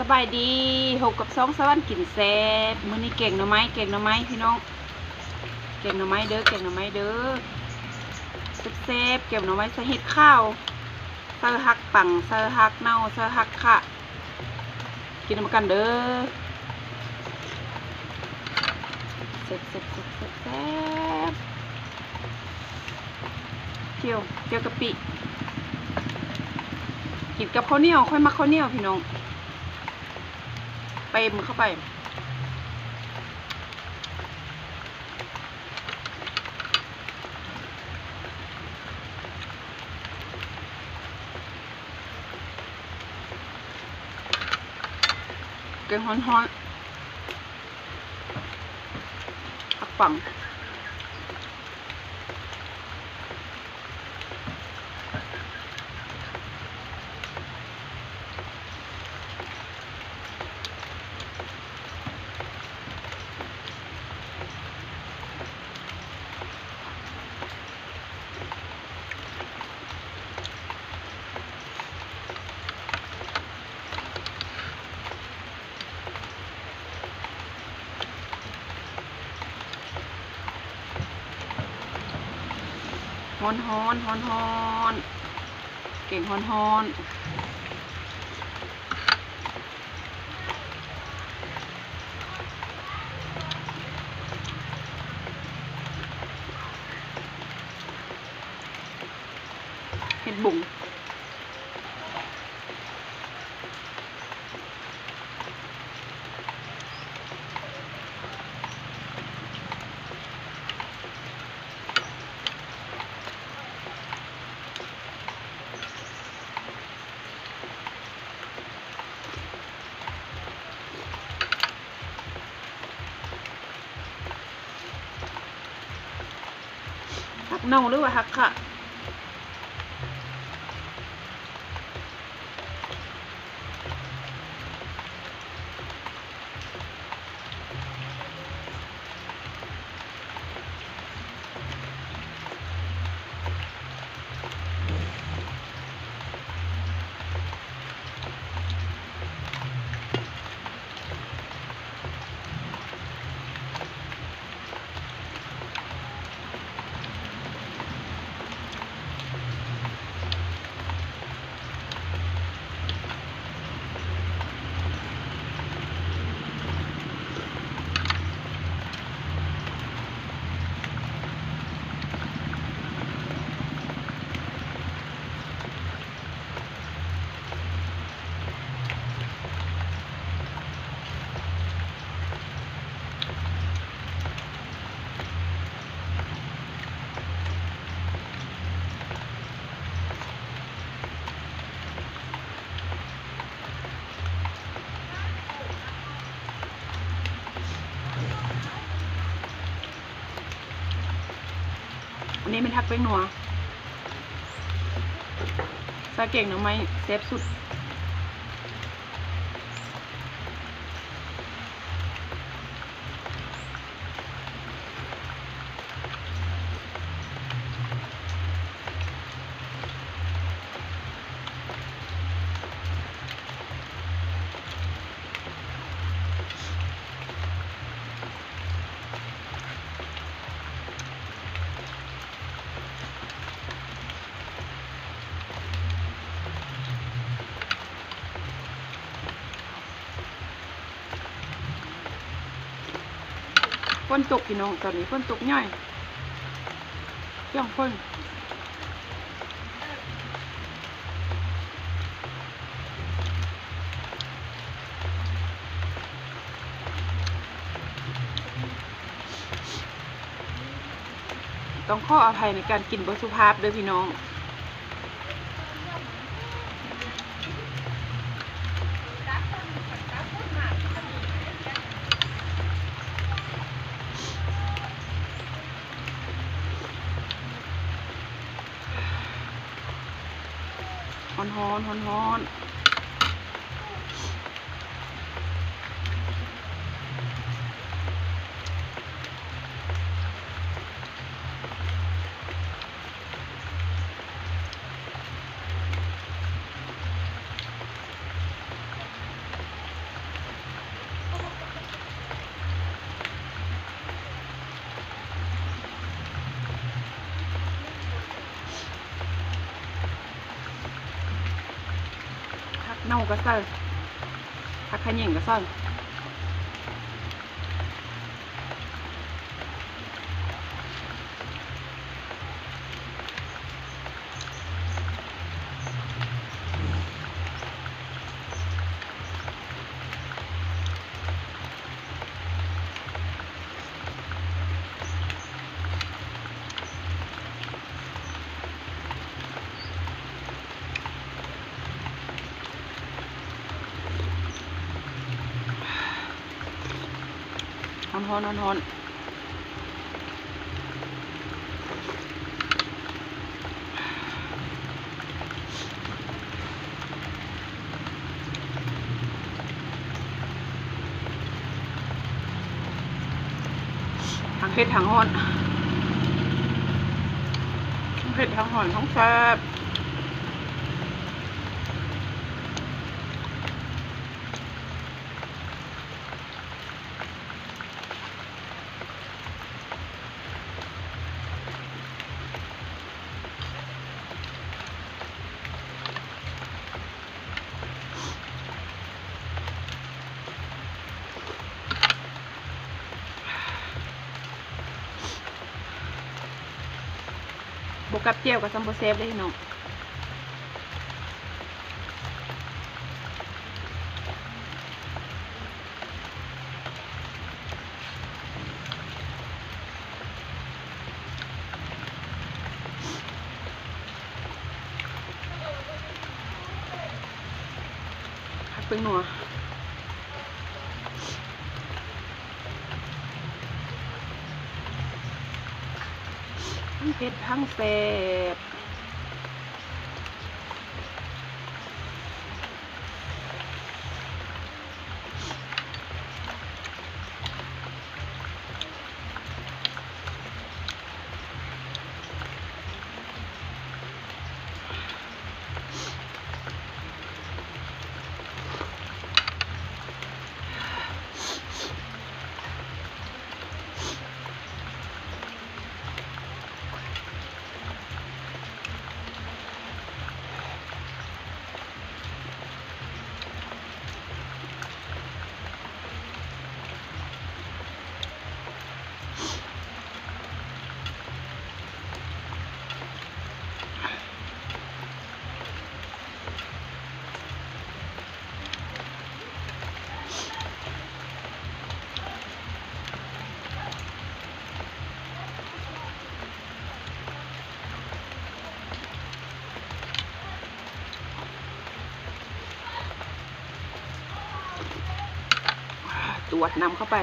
ສະບາຍດີ ພົບກັບຊ່ອງສະຫວັນກິນແຊບ. ມື້ນີ້ແກງໜໍ່ໄມ້ ແກງໜໍ່ໄມ້ພີ່ນ້ອງ ແກງໜໍ່ໄມ້ເດີ້ ແກງໜໍ່ໄມ້ເດີ້ ແຊບໆ. ແກງໜໍ່ໄມ້ໃສ່ເຫັດຂາວ ໃສ່ຜັກປັງ ໃສ່ຜັກເນົ່າ ໃສ່ຜັກຂະ ກິນນຳກັນເດີ້ ແຊບໆໆໆ. ແຈ່ວ ແຈ່ວກະປິ ກິນກັບເຂົ້າໜຽວ ຂ້ອຍມັກເຂົ້າໜຽວພີ່ນ້ອງ ເຕັມເຂົ້າໄປ. ແກງຮ້ອນໆ ຜັກປັງ. ຮ້ອນໆ ຮ້ອນໆ ແກງຮ້ອນໆ. ເຫັດບຸ້ງ. ຜັກເນົ່າ ຫຼືວ່າຜັກຂະ. ອັນນີ້ແມ່ນຜັກແປ້ງນົວ ໃສ່ແກງໜໍ່ໄມ້ແຊບສຸດ. ຝົນຕົກພີ່ນ້ອງ ຕອນນີ້ຝົນຕົກໃຫຍ່ ສຽງຝົນ. ຕ້ອງຂໍອະໄພໃນການກິນບໍ່ສຸພາບເດີ້ພີ່ນ້ອງ. ຮ້ອນໆ ຮ້ອນໆ. ເ ເນົ່າກໍໃສ່ ຜັກຂະແຍງກໍໃສ່. ຮ້ອນໆ ຮ້ອນໆ. ທັງເຜັດທັງຮ້ອນ ທັງເຜັດທັງຮ້ອນ ທັງແຊບ. ບໍ່ກັບແຈ່ວກໍຊ່ຳບໍ່ແຊບເດ້ພີ່ນ້ອງ. ຜັກແປ້ງນົວ ທັງເຜັດທັງແຊບ. ຈວດນ້ຳເຂົ້າໄປ.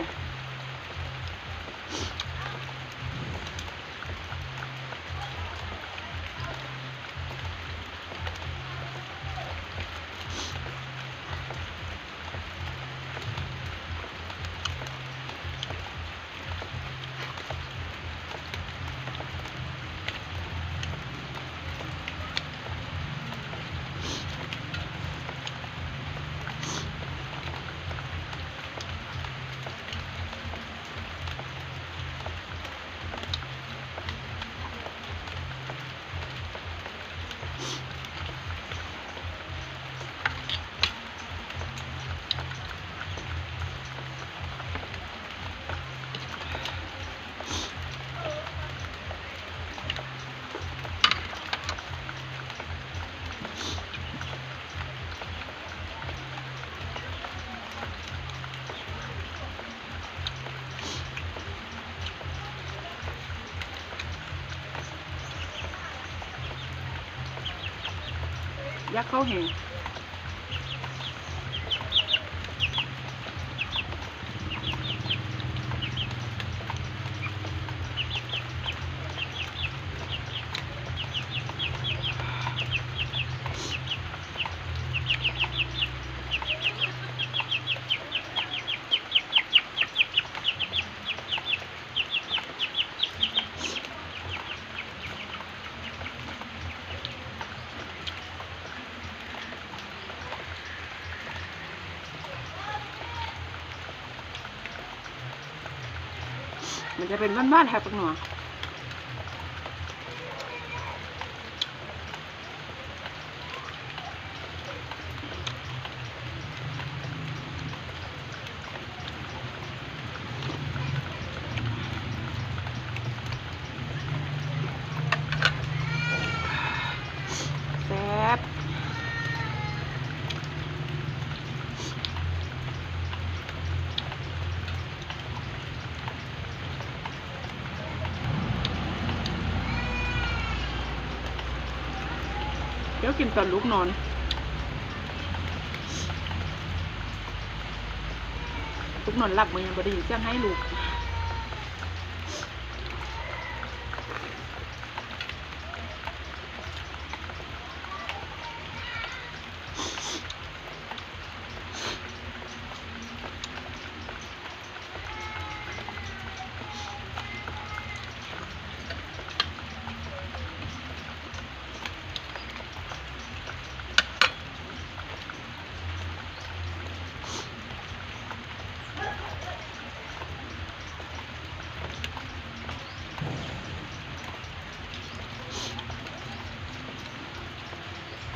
ຢາກເຂົ້າແຮງ. ມັນຈະເປັນຫວານໆ ໃຫ້ປາກນົວ. ກິນຕອນລູກນອນ ລູກນອນຫຼັບ ມື້ຍັງບໍ່ໄດ້ຍິນສຽງໄຫ້ລູກ.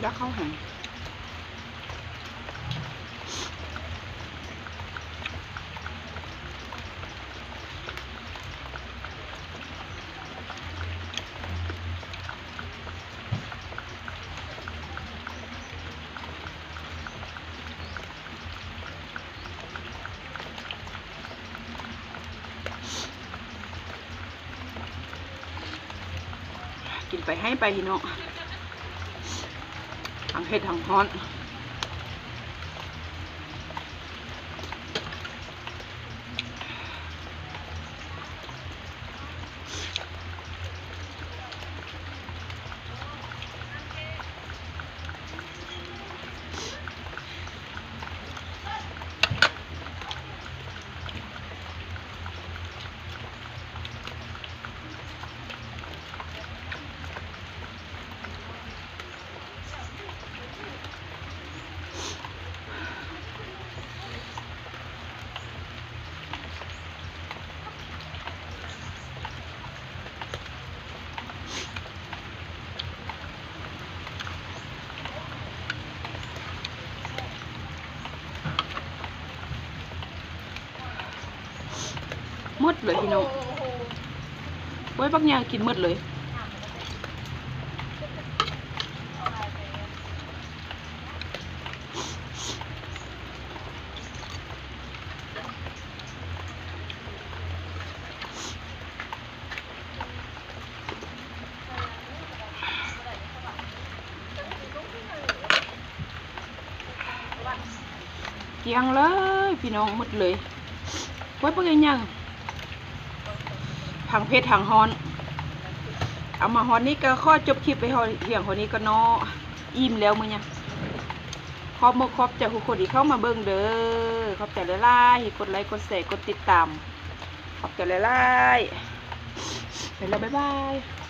ຢາກເຂົ້າຫາ. ກິນໄປໄຫ້ໄປພີ່ນ້ອງ ທັງເຜັດທັງຮ້ອນ. ໝົດເລີຍພີ່ນ້ອງ ໂອ້ຍ ບັກໃຫຍ່ກິນໝົດເລີຍ. ກ້ຽງເລີຍພີ່ນ້ອງ ໝົດເລີຍ. ໂອ້ຍ ບັກໃຫຍ່ໆ ທັງເຜັດທັງຮ້ອນ. ເອົາ ມາຮອດນີ້ກໍຂໍຈົບຄລິບໄວ້ຮຽງເທົ່ານີ້ກ່ອນເນາະ ອີ່ມແລ້ວມື້ນີ້. ຂອບມົກຂອບໃຈທຸກຄົນທີ່ເຂົ້າມາເບິ່ງເດີ ຂອບໃຈຫຼາຍໆ ທີ່ກົດໄລ ກົດແຊ ກົດຕິດຕາມ ຂອບໃຈຫຼາຍໆ ໄປແລ້ວ ບາຍບາຍ.